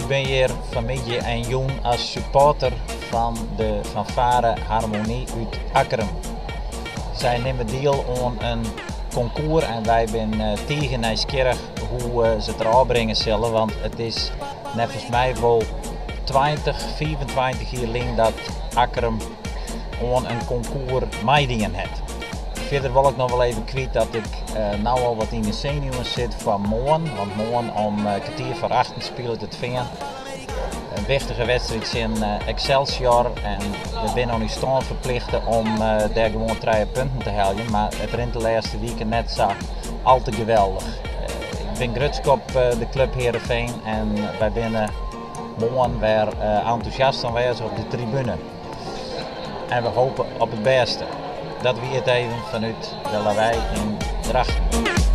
Ik bin hjir fanmiddei en jûn as supporter fan de fanfare Harmonie út Akkrum. Sy nimme diel oan in konkoers en wy binne tige nijsgjirrich hoe se it der ôfbringe sille, want it is neffens my wol 20, 25 jier lyn dat Akkrum oan in konkoers meidien hat. Fierder wol ik noch wol even kwyt dat ik no al wat yn de senuwen sit foar moarn, want moarn om kertier foar achten spilet It Fean in wichtige wedstriid tsjin Excelsior en we binne oan ús stân ferplichte om dêr gewoan trije punten te heljen, mar it rint de lêste wiken net sa al te geweldich. Ik bin grutsk op de klup Heerenveen en wy binne moarn wer entûsjast oanwêzich op de tribune. En we hoopje op it bêste. Dat wie it even fanút de Lawei yn Drachten.